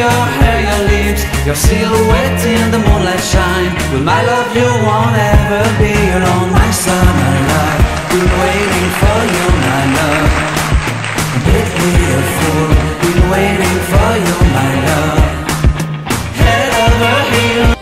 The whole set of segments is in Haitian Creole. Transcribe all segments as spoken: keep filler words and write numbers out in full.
Your hair, your lips, your silhouette in the moonlight shine. With my love, you won't ever be alone. My summer love, been waiting for you, my love. Completely a fool, been waiting for you, my love. Head over heels.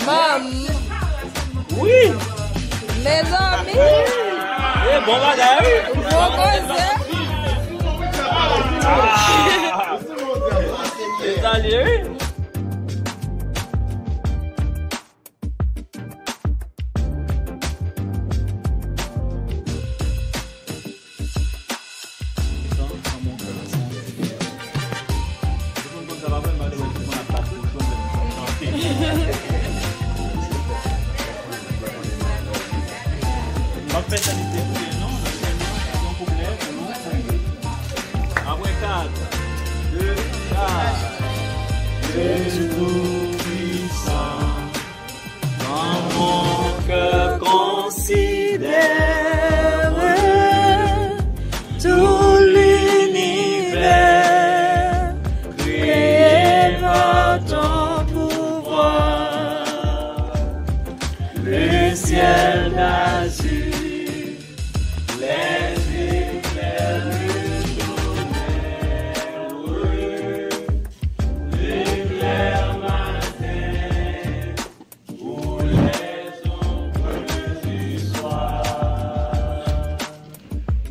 Manm. Wi. Mezanmi. E bon bagay, wi. Gwo koze. Ah. Se sa l ye, wi. M ap fè sa li te vle, non, nan fè non, yon kouplè pou nou fouye. Apre kat, de, kat. Dieu Tout-Puissant, dans mon cœur considère tout l'univers créé par ton pouvoir. Le ciel d'azur, les éclairs, le tonnerre, le clair matin, ou les ombres du soir.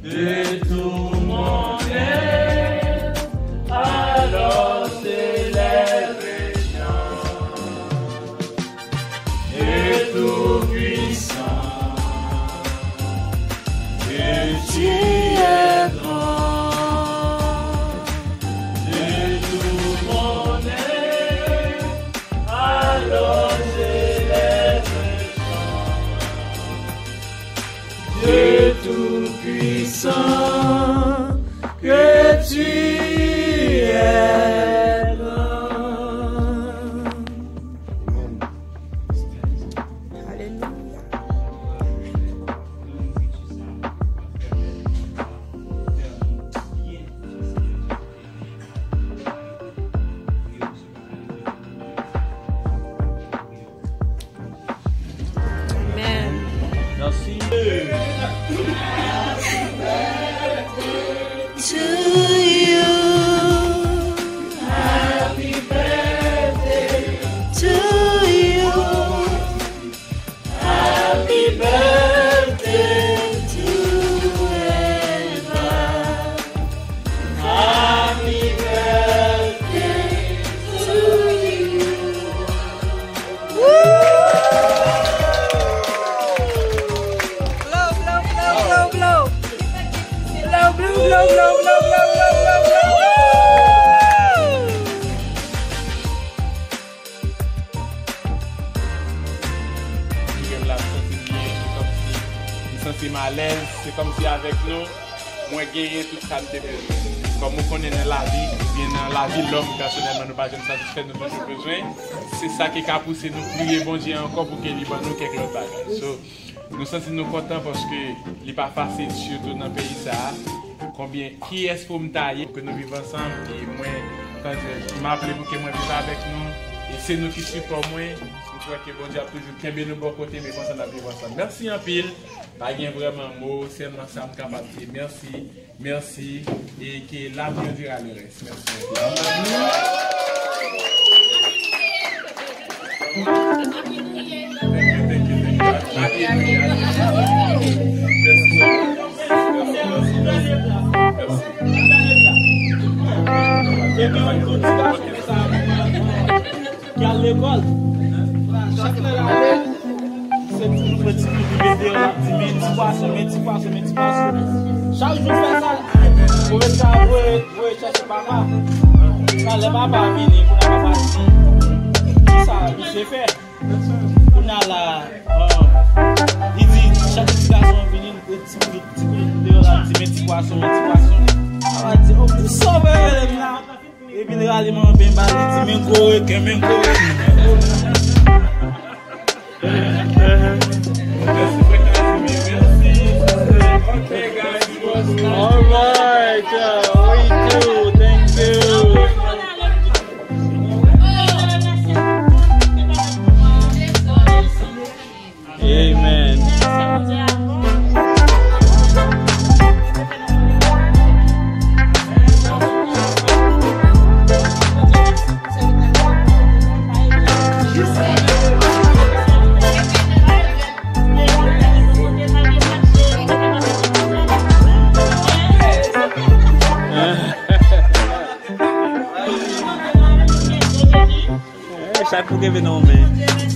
De tout mon être, alors s'élève un chant. Dieu tout-puissant, que tu es grand. De tout mon être, alors s'élève un chant. Dieu tout-puissant, que tu es grand. Amen. Alléluia. Amen. Merci. To you. Happy birthday to you. Happy birthday to Eva. Happy birthday to you. Woo! Blow, blow, blow, blow, blow. Blow, blow, blow, blow. Li menm la, m santi m byen, se kòmsi m santi m alèz, se kòmsi avèk nou, mwen genyen tout sa m te bezwen. Kòm ou konnen nan lavi, oubyen nan lavi lòm, pèsonèlman, nou pa janm satisfè, nou toujou bezwen. Se sa ki ka pouse nou priye Bondye ankò pou ke li ban nou kèk lòt bagay. So, nou santi nou kontan paske li pa fasil, sitou nan peyi sa a. Konbyen, kiyès pou m ta ye pou ke nou viv ansanm? E mwen, kòman di, m aple pou ke mwen viv avèk nou. E se nou ki sipò mwen. M kwè ke Bondye ap toujou kenbe nou bò kote, men konsa n ap viv ansanm. Mèsi anpil. Pa gen vrèman mo, sèlman sa m kapab di. Mèsi, mèsi, e ke la vie dira le reste. Mèsi anpil. Thank you, thank you, thank you. Happy anniversaire. Mèsi. Mèsi, mèsi, mèsi. Mèsi. Ki al lekòl. Chak lè l ale, se ti nou fè ti nou rive deyò, l ap di, "Men ti pwason, men ti pwason, men ti pwason." Chak jou l fè sa, l ap di, "Move sa." Papa, talè papa vini, kounye a papa di, kisa misye fè? Kounye a la, um, li di, chak ti gason vini, li ti kout, ti kout deyò la, li di, "Men ti pwason, men ti pwason." Papa di, "Oh, pou sove rele m la." Epi l rale m anba, li di, "Men gwo reken, men gwo reken, men gwo reken." All right, uh, we do. Thank you. Amen. Eh, chak pou kenbe nan men.